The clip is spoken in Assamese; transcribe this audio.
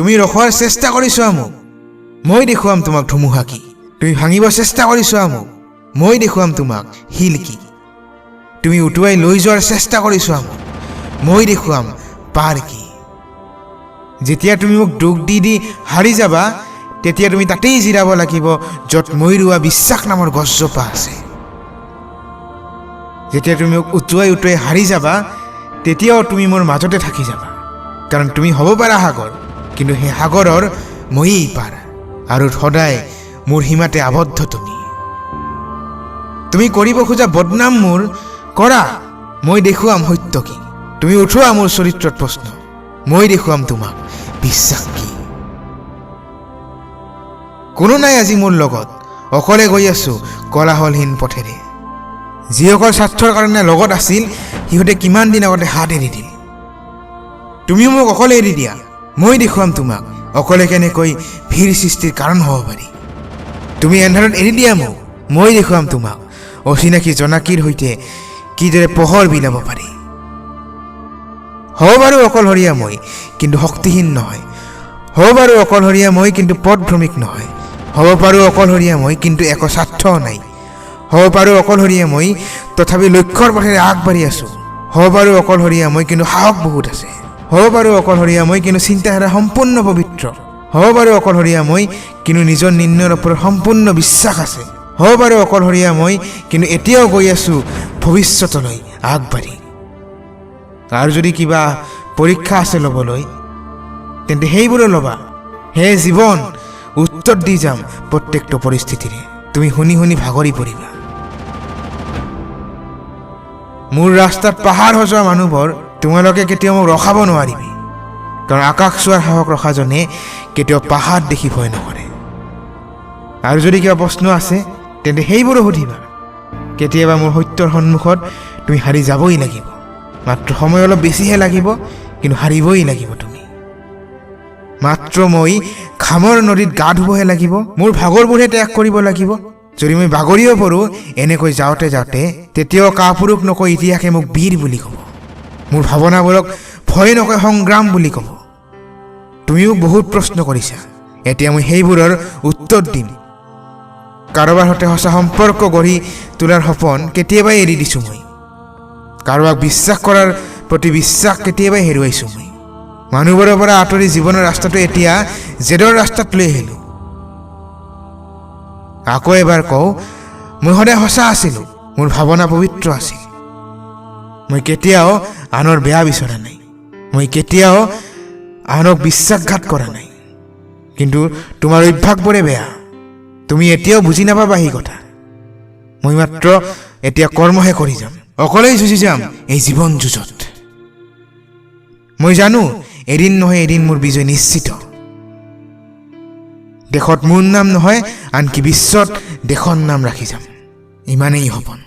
তুমি ৰখোৱাৰ চেষ্টা কৰি চোৱা মোক, মই দেখুৱাম তোমাক ধুমুহা কি। তুমি ভাঙিব চেষ্টা কৰি চোৱা মোক, মই দেখুৱাম তোমাক শিল কি। তুমি উটুৱাই লৈ যোৱাৰ চেষ্টা কৰি চোৱা মোক, মই দেখুৱাম পাৰ কি। যেতিয়া তুমি মোক দুখ দি দি হাৰি যাবা, তেতিয়া তুমি তাতেই জিৰাব লাগিব য'ত মই ৰোৱা বিশ্বাস নামৰ গছজোপা আছে। যেতিয়া তুমি মোক উটুৱাই উটুৱাই হাৰি যাবা, তেতিয়াও তুমি মোৰ মাজতে থাকি যাবা। কাৰণ তুমি হ'ব পাৰা সাগৰ, কিন্তু সেই সাগৰৰ ময়েই পাৰ, আৰু সদায় মোৰ সীমাতে আবদ্ধ তুমি। তুমি কৰিব খোজা বদনাম মোৰ কৰা, মই দেখুৱাম সত্য কি। তুমি উঠোৱা মোৰ চৰিত্ৰত প্ৰশ্ন, মই দেখুৱাম তোমাক বিশ্বাস কি। কোনো নাই আজি মোৰ লগত, অকলে গৈ আছোঁ কোলাহলহীন পথেৰে। যিসকল স্বাৰ্থৰ কাৰণে লগত আছিল, সিহঁতে কিমান দিন আগতে হাত এৰি দিল। তুমিও মোক অকলে এৰি দিয়া, মই দেখুৱাম তোমাক অকলে কেনেকৈ ভিৰ সৃষ্টিৰ কাৰণ হ'ব পাৰি। তুমি এন্ধাৰত এৰি দিয়া মোক, মই দেখুৱাম তোমাক অচিনাকি জোনাকীৰ সৈতে কিদৰে পোহৰ বিলাব পাৰি। হ'ব বাৰু অকলশৰীয়া মই, কিন্তু শক্তিহীন নহয়। হ'ব বাৰু অকলশৰীয়া মই, কিন্তু পথভ্ৰমিক নহয়। হ'ব পাৰোঁ অকলশৰীয়া মই, কিন্তু একো স্বাৰ্থও নাই। হ'ব পাৰোঁ অকলশৰীয়া মই, তথাপি লক্ষ্যৰ পথেৰে আগবাঢ়ি আছোঁ। হ'ব পাৰোঁ অকলশৰীয়া মই, কিন্তু সাহস বহুত আছে। হ'ব পাৰোঁ অকলশৰীয়া মই, কিন্তু চিন্তাধাৰা সম্পূৰ্ণ পবিত্ৰ। হ'ব পাৰোঁ অকলশৰীয়া মই, কিন্তু নিজৰ নিৰ্ণয়ৰ ওপৰত সম্পূৰ্ণ বিশ্বাস আছে। হ'ব পাৰোঁ অকলশৰীয়া মই, কিন্তু এতিয়াও গৈ আছোঁ ভৱিষ্যতলৈ আগবাঢ়ি। আৰু যদি কিবা পৰীক্ষা আছে ল'বলৈ, তেন্তে সেইবোৰো ল'বা। হে জীৱন, উত্তৰ দি যাম প্ৰত্যেকটো পৰিস্থিতিৰে। তুমি শুনি শুনি ভাগৰি পৰিবা। মোৰ ৰাস্তাত পাহাৰ সজোৱা মানুহবোৰ, তোমালোকে কেতিয়াও মোক ৰখাব নোৱাৰিবি। কাৰণ আকাশ চোৱাৰ সাহস ৰখাজনে কেতিয়াও পাহাৰ দেখি ভয় নকৰে। আৰু যদি কিবা প্ৰশ্ন আছে, তেন্তে সেইবোৰো সুধিবা। কেতিয়াবা মোৰ সত্যৰ সন্মুখত তুমি হাৰি যাবই লাগিব। মাত্ৰ সময় অলপ বেছিহে লাগিব, কিন্তু হাৰিবই লাগিব তুমি। মাত্ৰ মই ঘামৰ নদীত গা ধুবহে লাগিব, মোৰ ভাগৰবোৰহে ত্যাগ কৰিব লাগিব। যদি মই বাগৰিও পৰোঁ এনেকৈ যাওঁতে যাওঁতে, তেতিয়াও কাপুৰুষ নকৈ ইতিহাসে মোক বীৰ বুলি ক'ব। মোৰ ভাৱনাবোৰক ভয় নকৈ সংগ্ৰাম বুলি ক'ব। তুমিও বহুত প্ৰশ্ন কৰিছা, এতিয়া মই সেইবোৰৰ উত্তৰ দিম। কাৰোবাৰ সৈতে সঁচা সম্পৰ্ক গঢ়ি তোলাৰ সপোন কেতিয়াবাই এৰি দিছোঁ মই। কাৰোবাক বিশ্বাস কৰাৰ প্ৰতি বিশ্বাস কেতিয়াবাই হেৰুৱাইছোঁ মই। মানুহবোৰৰ পৰা আঁতৰি জীৱনৰ ৰাস্তাটো এতিয়া জেদৰ ৰাস্তাত লৈ আহিলোঁ। আকৌ এবাৰ কওঁ, মই সদায় সঁচা আছিলোঁ, মোৰ ভাৱনা পবিত্ৰ আছিল। মই কেতিয়াও আনৰ বেয়া বিচৰা নাই, মই কেতিয়াও আনক বিশ্বাসঘাত কৰা নাই। কিন্তু তোমাৰ অভ্যাসবোৰে বেয়া, তুমি এতিয়াও বুজি নাপাবা সেই কথা। মই মাত্ৰ এতিয়া কৰ্মহে কৰি যাম, অকলেই যুঁজি যাম এই জীৱন যুঁজত। মই জানো এদিন নহয় এদিন মোৰ বিজয় নিশ্চিত। দেশত মোৰ নাম নহয়, আনকি বিশ্বত দেশৰ নাম ৰাখি যাম। ইমানেই সপোন।